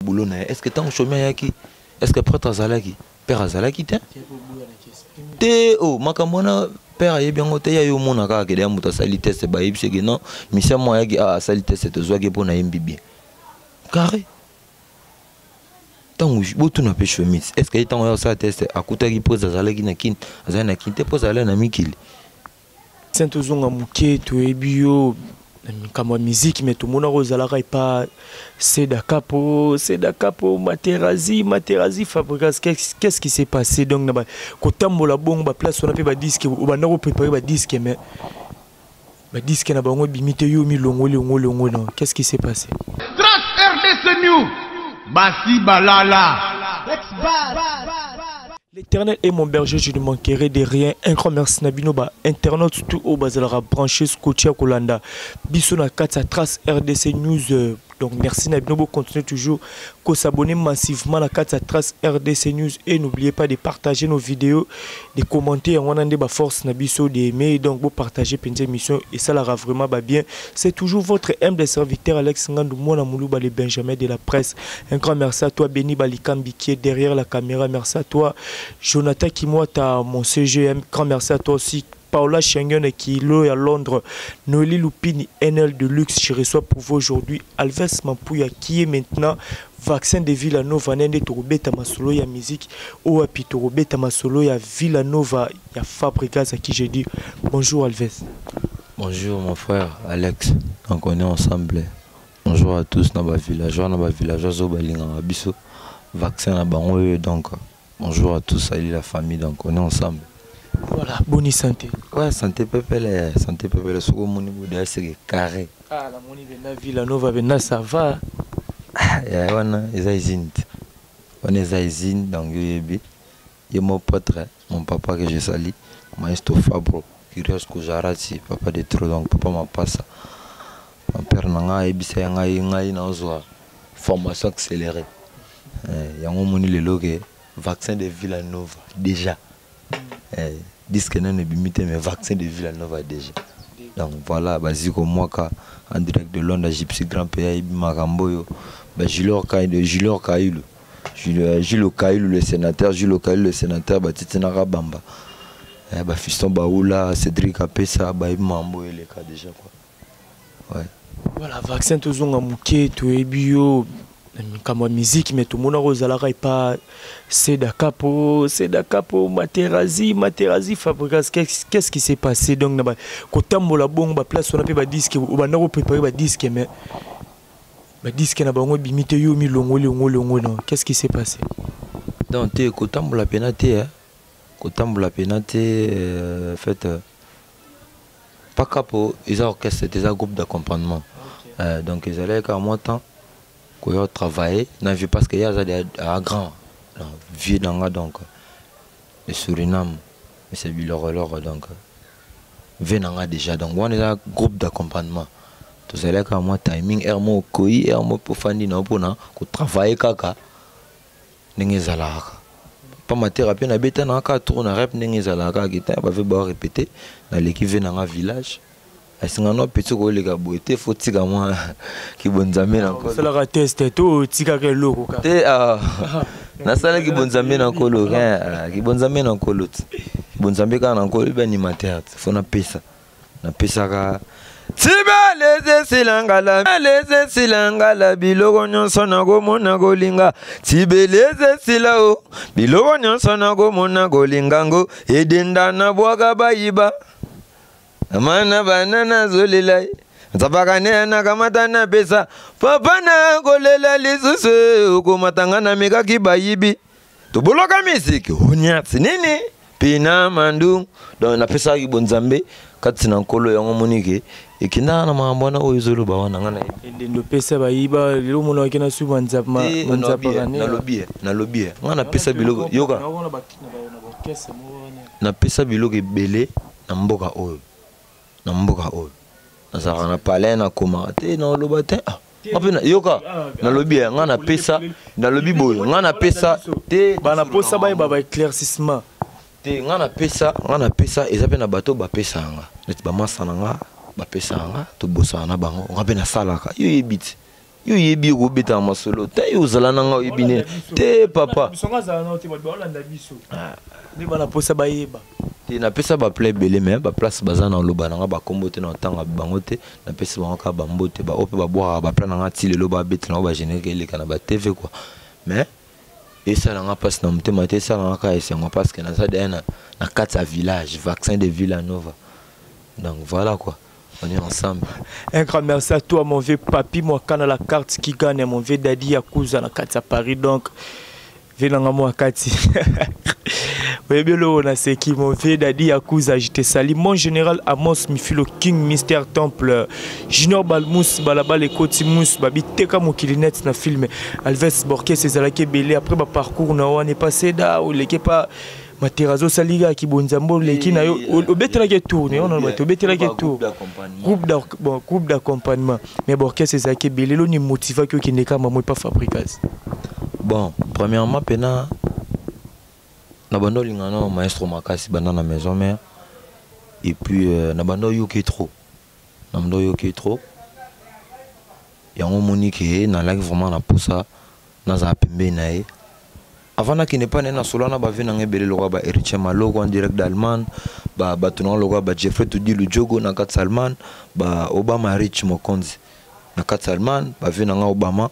Boulot na ye. Est ce que ntango Shomi ayaki, est ce que prêtre azalaki? Père azalaki te. Te oh, makambo wana père ayebi yango te. Ya yo omona kaka kede ya moto asali test, bayebisi ke non, misia mo ayaki, ah, asali test, tozwaki mpo nayembi bien carré. Ntango botuna mpe Shomi, est ce que ye ntango ya kosala test akutaki mpo azalaki na Kini? Azalaki na Kini te mpo azalaki na mikili. Saint, tozonga moke. Toyebi yo na makambo ya musique, mais tomonaka ozalaka epa Seda Capo, Seda Capo, Materazi, Materazi, Fabregas. Qu'est-ce qui s'est passé? Donc na kotambola bongo baplace wana mpe badisque, obanda kopréparer badisque, mais badisque na bango ebimi te. Yo milongoli longoli non, qu'est-ce qui s'est passé? Trace RDC News. Basi Balala. L'Éternel est mon berger, je ne manquerai de rien. Un grand merci na bino ba internaute tout oyo bazalaka branché, scotché kolanda biso na kati ya Trace RDC News. Donc merci na bino, continuez toujours ko s'abonner massivement na kati ya Trace RDC News et n'oubliez pas de partager nos vidéos, de commenter, wana nde ba force na biso, d'aimer. Donc bo partager penza émission et ça la vraiment ba bien. C'est toujours votre humble serviteur Alex Ngandou Mwana Moulouba, le Benjamin de la presse. Un grand merci à toi Benny Balikambi qui est derrière la caméra. Merci à toi Jonathan Kimwata, mon CGM. Grand merci à toi aussi Paola Schengen qui est à Londres, Noélie Lupini, NL de luxe. Je reçois pour vous aujourd'hui Alves Mampouya qui est maintenant vaccin de Villanova. Nende tokobeta masolo ya musique oapi, tokobeta masolo ya Villanova ya Fabregas, à qui j'ai dit bonjour Alves. Bonjour mon frère Alex, donc on est ensemble. Bonjour à tous na ba villageois, na ba villageois oyo balingaka biso, vaccin na bango oyo. Donc bonjour à tous, salut la famille, donc on est ensemble. Voilà, bonne santé. Ouais, santé pepele, santé pepele, soko moni boda c'est carré. Ah, la moni bena Villanova bena, ça va. Ya wana eza usine. Wana eza usine, donc yebi. Ye mon potre, mon papa que je salue, maestro Fabro, Curious Kujarati, papa de trop, donc papa mapasa. Mon père na ngai ayebisa ya ngai, ngai nazwa formation accélérée. Yango moni lelo ke vaccin de Villanova déjà. Disque nano ebimi te, mais vaccin de Villanova déjà. Donc voilà, baziko mwaka en direct de Londres, Gypsy Grand Pays ayebi makambo oyo. Ba Julio Kailu, Julio Kailu. Jules Kailu le sénateur, Jules Kailu le sénateur, batiti na Rabamba. Ba fiston Baoula, Cédric Apesa, ba mambo eleka déjà quoi. Ouais. Voilà, vaccin, tozonga moke. Toyebi yo na makambo ya musique, mais tomonaka ozalaka epa Seda Capo, Seda Capo, Materazi, Materazi, Fabregas. Qu'est-ce qui s'est passé? Donc na kotambola bongo baplace wana mpe badisque, obanda kopréparer badisque, mais badisque na bango ebimi te. Yo milongoli longoli non, qu'est-ce qui s'est passé? Donc te, kotambola pena te, hein. Kotambola pena te, fait pakapo eza orchestre te, eza groupe d'accompagnement. Donc ezalaki kaka mwa temps koya travailler na vie parce que ye aza a grand vieux na nga, donc le Suriname, c'est biloroloro, donc vieux na nga déjà. Donc wana eza groupe d'accompagnement, tozalaki kaka mwa timing, aire mo okoyi, aire mo mpo fandi na yo mpona kotravailler kaka ndenge ezalaka. Pamba te mpe nabeta na kaka tour na rep ndenge ezalaka kaka te, bave barépété, naleki ve na nga village, asinga no petit koleka boye te, fo tika mwa kibonzambe na nkolo. Osalaka test to otikaka eloko kaka? Te, ah, nasalaki bonzambe na nkolo, kibonzambe na nkolo ti, bonzambe kaka na nkolo. Ebi animateur te, fo napesa, napesaka tibeleze silangala leze silangala biloko nyonso nakomona kolinga tibeleze sila o biloko nyonso nakomona kolinga ngo edenda na bwaka bayiba mana bana nazolela ye nzapaka ne nakamata napesa papa na kolela lisusu okomatanga na mekaki bayibi toboloka misiki oniati nini pina mandu. Donc napesaki bonzambe kati na nkolo, yango omoni ke ekendaka na makambo wana oyo ezoloba wana nga nayebi. Endendo opesa bayiba, lelo omonaki na su manzapaka ne? Nalobi ye, nalobi ye, nga napesa biloko, yoka, napesa biloko ebele na mboka oyo, na mboka oyo nazalaka na palais, nakomaka te, naoloba te. Ah, nga mpe yoka, nalobi ye, nga napesa, nalobi boye, nga napesa te. Bana posa bayeba ba éclaircissement. Te, nga napesa, nga napesa, eza mpe na bato bapesa nga neti bamasa na nga, bapesa nga, tobosana na bango, nga mpe nasalaka, yo yebi te. Yo oyebi okobetaka masolo te, yo ozala na nga, oyebi nini te, papa. Nde bana mposa bayeba. Te, napesa baplan ebele, mais baplace baza na oloba na nga bakombo te, na otanga bango te. Napesi bango kaka bambote, baoyo mpe babwakaka baplan na nga ti lelo, babetela yango bagénérique eleka na baTV quoi. Mais esalanga mpasi na motema te, esalanga kaka esengo, parce que naza deya na kati ya village, Vaccin de Villanova. Donc voilà quoi, on est ensemble. Un grand merci à toi, mon vieux Papi Mwakana, la carte qui gagne, mon vieux Dadi Yakuza na kati ya Paris. Donc venanga mwa kati oyebi eloko naseki. Mon vieux Dadi Yakuza, je te salue. Mon général Amos Mifilo King, Mister Temple Junior Balmus Balabala ekoti mus babi teka mokili net na film Alves Borkes ezalaki ebele. Après baparcours na wana epase da oleki pa Materazo, osali kaka kibonzambe, oleki na yo, obetelaki tourne wana, bato obetelaki tour groupe, bon, groupe d'accompagnement, mais baorchestre ezalaki ebele. Eloni motivaki okende kaka mamo epa Fabrigas? Bon, premièrement mpena na banda olinga na maestro makasi banda na maison mère. Et puis na banda oyoki trop, na banda oyoki trop yango. Omoni ke nalaki vraiment na posa nazala pembeni na ye avant nakende mpa na ye. Nasolo wana bavieux nanga ebele lokola ba Héritier Maloko en direct d'Allemagne, bato nanga lokola ba Jeffrey Tudilu Jogo na kati ya Allemagne, ba Obama Rich Mokonzi na kati ya Allemagne, bavieux nanga Obama,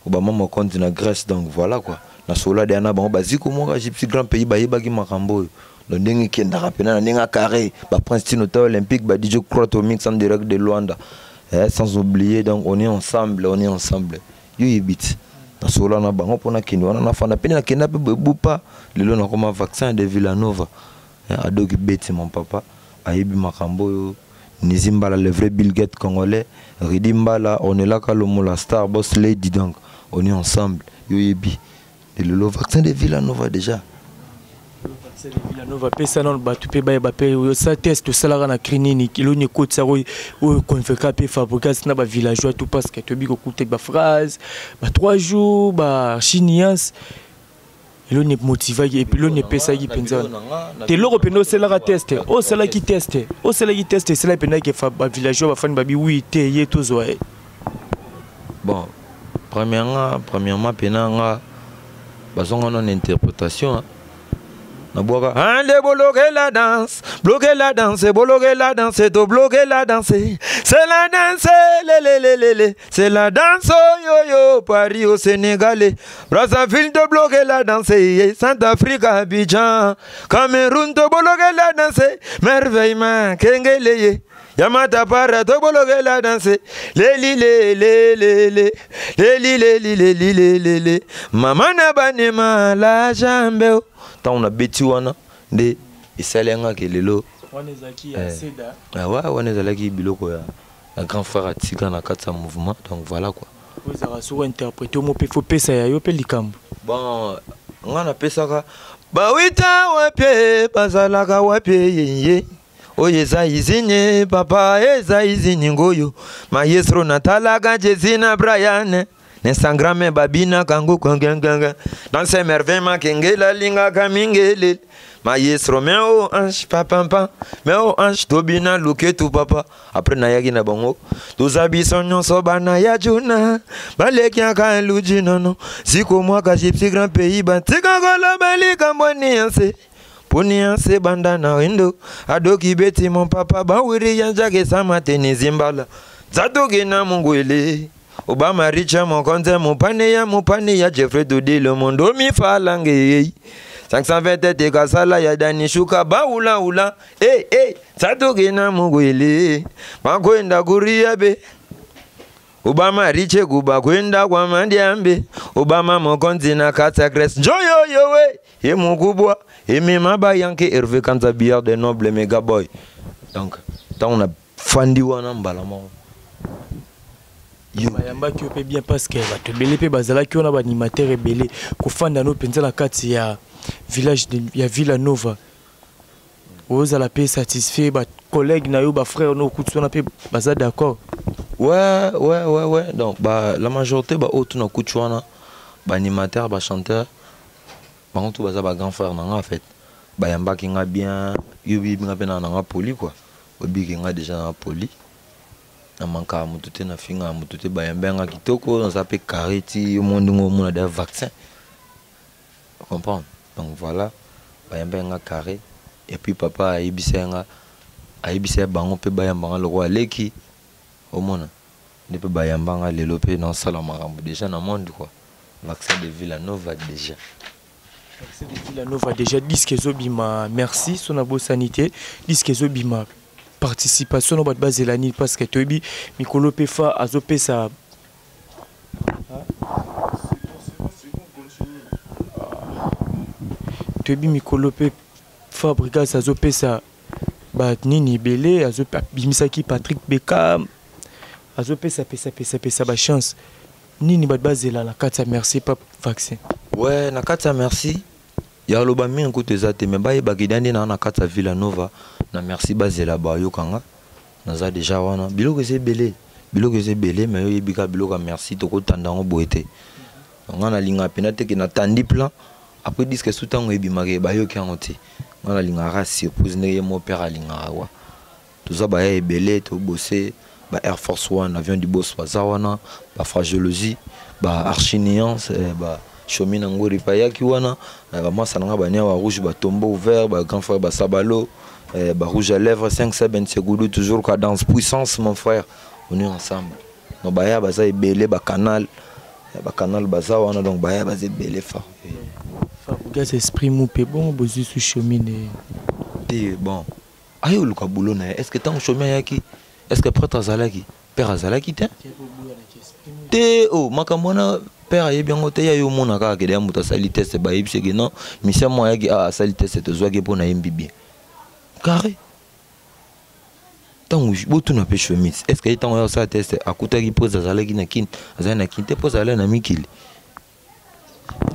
Obama Mokonzi na Grèce. Donc voilà quoi, nasolola deya na bango, baziko moko Gypsy Grand Pays, bayebaki makambo oyo. Donc ndenge ekendaka mpena na ndenge carré, baprince Tino ta olympique, ba DJ Croato Mix en direct de Luanda, eh, sans oublier. Donc on est ensemble, on est ensemble. Yo yebi ti nasolola na bango mpo nakende wana, nafanda pene, nakenda mpe boye bupa. Lelo nakoma Vaccin de Villanova, adoki beti mon papa ayebi makambo oyo. Nizi Mbala, le vrai Bill Gates congolais, Ridi Mbala, Onelaka Lomola Star Boss Lady. Donc on est ensemble, yo yebi lelo Vaccin de Villanova déjà. Villanova, apesa nano bato mpe bayeba mpe osala test, osalaka na cri nini, eloni ekotisaka oyo convaincre mpe Fabrigas na bavillageois tout, parce que toyebi kokuta baphrase ba 3 jours, bachiniance. Eloni motivaki, eloni epesaki mpenza te eloko mpenza osalaka test, osalaki test, osalaki test, esalaki mpenza ke bavillageois bafani babi wi te, ye tozwa ye? Bon, premièrement mpena nga bazonga nano interprétation nabwaka ande bloquer la danse, bloquer la danse, bloquer la danse, to bloquer la danse, c'est la danse, le le le le le, c'est la danse yo yo. Paris au Sénégal, Brazzaville, to bloquer la danse, Centrafrique, Abidjan, Cameroun, to bloquer la danse, merveillement kengele Yamata para to bloquer la danse, leli le le le le leli leli leli le le le mama na banema la jambe. Ntango nabeti wana nde esalengaki lelo. Wana ezalaki biloko ya grand frère atika na kati ya mouvement. Donc voilà quoi. Ozalaka soki interprété omo mpe fo pesa ya yo mpe likambo. Bon, nga napesaka bawita wapie, bazalaka wapie yeye oyo eza izini papa, eza izini ngoyo maestro natalaka Jesi na Brian Instagram babinaka ngo kanganganga danse merveille makengela alingaka mingelele maestro me o ange papampa me o ange tobina luketu papa. Après nayaki na bango, toza biso nyonso bana ya juna, balekiaka luji nono siko mwaka Gypsy Grand Pays, batika koloba likambo nianse ponianse banda na windo adoki beti mon papa bawiri ya njake sama tenizimbala zatoki na mungwele Obama Richa mokonze mopane ya mopane ya Jeffrey Dodilo mondo mifalange 527 kasala ya Dani Shuka baula ula hey, hey, satoki na mugwele makwenda kuria be Obama riche kuba kwenda kwa mandiambe Obama mokonzi na kata Grace njoyoyowe ye mukubwa emema bayanke Hervé Kanza Billard de noble mega boy. Donc ntango na fandi wana mbala moko. Bayambaki yo mpe bien, parce que bato ebele mpe bazalaki wana, baanimateur ebele. Kofanda no mpenza na kati ya village ya Villa Nova, ozala mpe satisfait, bacollègue na yo, bafrère no okuti wana mpe baza d'accord? Ouais. Donc, bah, la majorité, bah, oyo nakuti wana, ba animateur, ba chanteur, bango tout baza ba grand frère nanga en fait. Bayambaki nga bien, yo bi nga pe na nanga poli quoi. Obiki nga déjà na poli. Na mankaka moto te, nafingaka moto te, bayambi yanga kitoko, naza mpe carré ti yo moko ndenge omona deja vaccin. Comprendre? Donc voilà, bayambi yanga carré et puis papa ayebisa yanga, ayebisa ya bango mpe bayamba nga lokola leki, omona nde mpe bayamba nga lelo mpe nasala makambo déjà na monde quoi. Vaccin de Villanova déjà. Vaccin de Villanova déjà, disque ezobima, merci so nabosani te, disque ezobima, participation no bato bazela nini? Parce que toyebi mikolo mpe fa azopesa. Toyebi mikolo mpe Fabrigas azopesa banini ebele, abimisaki Patrick Bekam, azopesa pesa pesa pesa bachance nini, bato bazela na kati ya merci pa vaccin. Ouais, na kati ya merci ya loba mingi kutu eza te, mais bayebaki da nde naa na kati ya Villa Nova na merci, bazela bayokanga naza déjà wana. Biloko eza ebele, biloko eza ebele, mais oyebi kaka biloko ya merci, tokotanda yango boye te. Nga nalingaka mpena te ke natandi plan, après disque su ntango ebimaka bayoki yango te. Nga nalingaka surprise ndenge ye mo père alingaka wa. Toza baya ebele, tobose ba Air Force One, avion du boss baza wana, bafragéologie, ba archiniance, ba Chomi na ngori bayaki wana, bamasa na nga bania ba rouge, batombo ouvert, ba grand frère basabalo, ba rouge à lèvres 5 7 segudu, toujours cadence puissance, mon frère, on est ensemble. Donc baya baza ebele, bacanal, bacanal baza wana, donc baya baza ebele fa. Fabrigas esprit mu mpe bongo bozwi su Chomi ne. Te, bon, aye oluka boulot na ye. Est ce que ntango Chomi ayaki, est ce que prêtre azalaki, père azalaki te? Te, o makambo wana père ayebi yango te. Ya yo omona kaka kede ya moto asali test, bayebi seke non, misia mo ayaki, ah, asali test, tozwaki mpo nayembi bien carré. Ntango botuna mpe Chomi, est ce que ye ntango ya kosala test akutaki mpo azalaki na Kini? Azali na Kini te, mpo azalaki na mikili.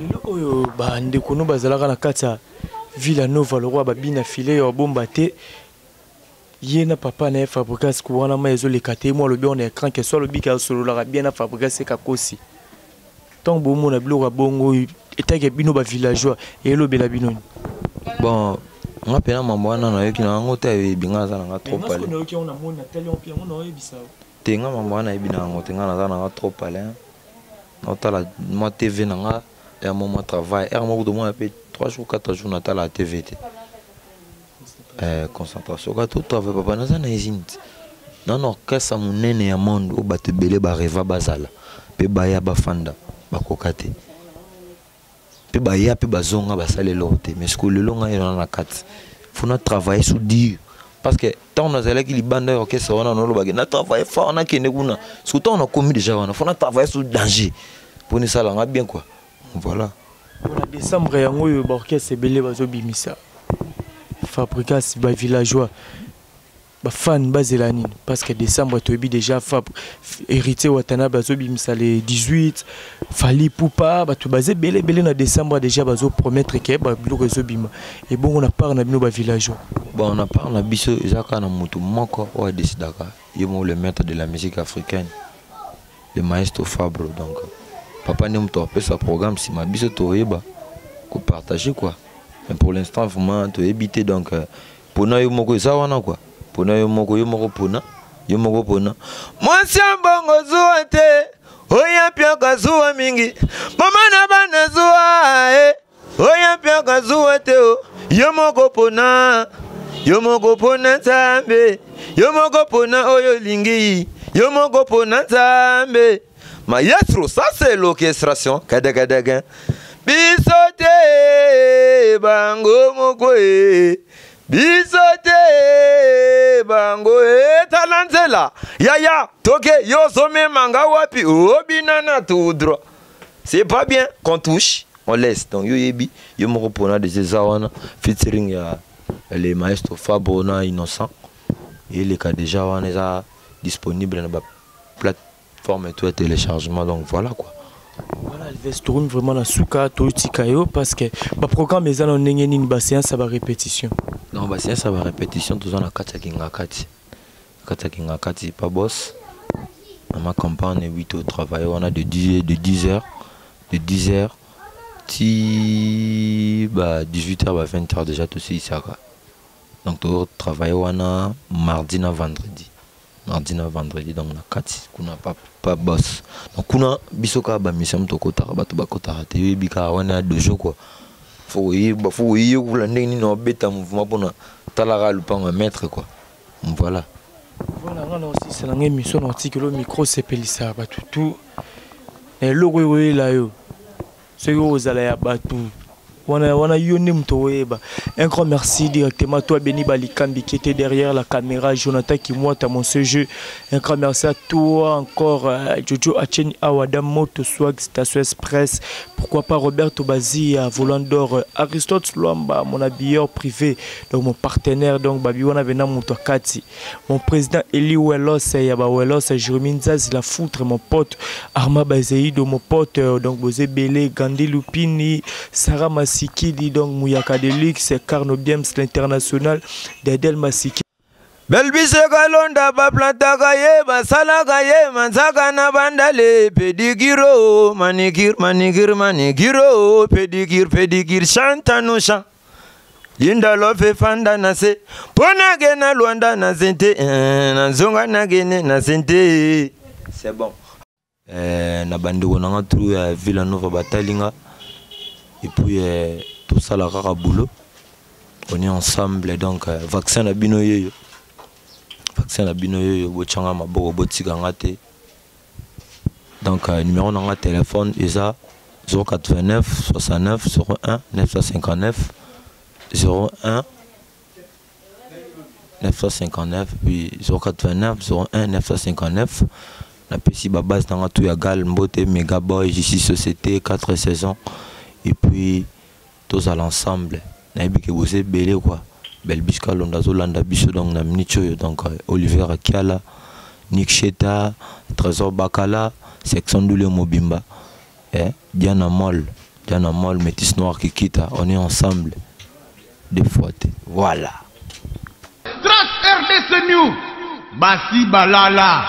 Lelo oyo bandeko no bazalaka na kati ya Villa Nova lokola babina file ya babomba te, ye na papa na ye Fabrigas wana mai ezoleka te. Mo alobi wana écran ke so alobi ke asololaka bien na Fabrigas ekakosi. Ntango bomona biloko ya bongo etake bino bavillageois, eyelobela bino nini? Bon, nga mpena mambo wana nayoki na yango te. Ayebi nga aza nanga trop palin te. Nga mambo wana nayebi na yango te. Nga naza nanga trop palin, naotala mwa TV na nga ya mo mwa travail heure moko, tomona mpe 3 jours, 4 jours natala TV te. Concentration kaka to travail. Papa, naza na usine te, na na orchestre monene ya monde oyo bato ebele bareva bazala mpe baya bafanda, bakoka te, mpe baya mpe bazonga, basala eloko te. Mais sikoyo lelo ngai wana na kati, faut na travailler sous dur, parce que ntango nazalaki libanda ya orchestre wana, nalobaki na travailler fort, nakende kuna. Soki ntango nakomi déjà wana, faut na travailler sous danger mpo nesalanga bien quoi, voilà. Mpona décembre yango oyo, baorchestre ebele bazobimisa Fabrigas, bavillageois, bafan bazela nini? Parce que décembre toyebi déjà Fab, Héritier Watanabe azobimisa le 18, Fally Ipupa, bato baza ebele ebele na décembre déjà bazopromettre ke babiloko ezobima. Ebongo na part na bino bavillageois? Bon, na part na biso eza kaka na motu moko oyo adecidaka ye moko, le maître de la musique africaine, le maestro Fabro. Donc papa nde moto apesa programme, nsima biso toyeba kopartage quoi. Mais pour l'instant vraiment toyebi te. Donc mpona yo moko eza wana quoi, mpona yo moko, yo moko mpona yo moko, mpona mwasi ya mbongo zuwa te, oya mpiaka zuwa mingi, mama na bana zuwa e, oya mpiaka zuwa te o. Yo moko mpona yo moko, mpona Nzambe, yo moko mpona oyo olingi, yo moko mpona Nzambe. Maestro, ça c'est l'orchestration kadakadaka. Biso te, bango moko e, biso te, bango etala nzela yaya toke, yo ozomemanga wapi? Obinana tout droit, c'est pas bien qu'on touche, on laisse. Donc yo yebi yo moko mpona des eza wana featuring ya le maestro Fabro na Innocent, eleka déjà wana, eza disponible na baplateforme et tout ya téléchargement. Donc voilà quoi. Voilà, Alves, tokomi vraiment na suka, toyotika yo parce que baprogramme eza na ndenge nini, baséance ya barépétition? Non, baséance ya barépétition, toza na kati ya Kinga Kati, kati ya Kinga Kati pa boss na ma campagne 8 au travail wana de 10 heures, de 10 heures ti ba 18 heures, ba 20 heures déjà tosilisaka. Donc totravaille wana mardi na vendredi. Mardi na vendredi, donc na kati kuna pa, pa boss. Donc kuna biso kaka bamission tokotaka, bato bakotaka te. Oyebi kaka wana ya dojo quoi. Faut koyeba, faut koyekola ndenge nini obeta mouvement mpona talaka lupango ya maître quoi. Voilà. Voilà, nga na osisa na ngai émission na otikelo micro, sepelisa bato tu na eloko oyo oyela yo. Soki ozala ya bato wana wana, yo nde moto oyeba. Un grand merci directement à toi, Beni Balikambi, qui était derrière la caméra, Jonathan Kimwata, mon jeu. Un grand merci à toi encore, Jojo Acheni Awada, Moto Swag, Station Express, pourquoi pas Roberto Bazia, Volant d'Or, Aristote Luamba, mon habilleur privé, donc mon partenaire, donc Babi wana vena moto akati, mon président Eli Welos Yaba Welos, Jérémy Nzazi la foutre, mon pote Arma Bazeido, mon pote, donc Bozé Belé, Gandhi Lupini, Sarah Masikidi, donc Mouyaka Deluxe, Carno Biems l'international, Dedel Masiki. Belbise Kalonda, baplantaka ye, basalaka ye manzaka na bandale. Pédicure, manicure, manicure, manicure, pédicure, pédicure, chanta no chan Linda Love, fanda na se mpo nake na Lwanda na sente, nazonga nakene na sente. C'est bon. Na bandeko nanga tru ya Villa Nova batalinga et puis tosala kaka boulot, on est ensemble. Donc vaccin na bino yeyo, vaccin na bino yeyo, botyanga maboko, botikanga te. Donc numéro nanga téléphone eza 089 69 01 959, 01 959, puis 089 01 959. Napesi babase nanga tu ya gal mbote, Mega Boy, JC Société 4 saisons, et puis tozala ensemble. Nayebi ke boza ebele quoi. Belbis Kalonda azolanda biso donc na minute oyo. Donc Oliver Akiala, Nick Sheta, Trésor Bakala, section Ndule mobimba, eh, Diana Mol, Diana Mol, Métis Noir Kikita, on est ensemble deux fois te. Voilà. Trace RDC News. Basi Balala.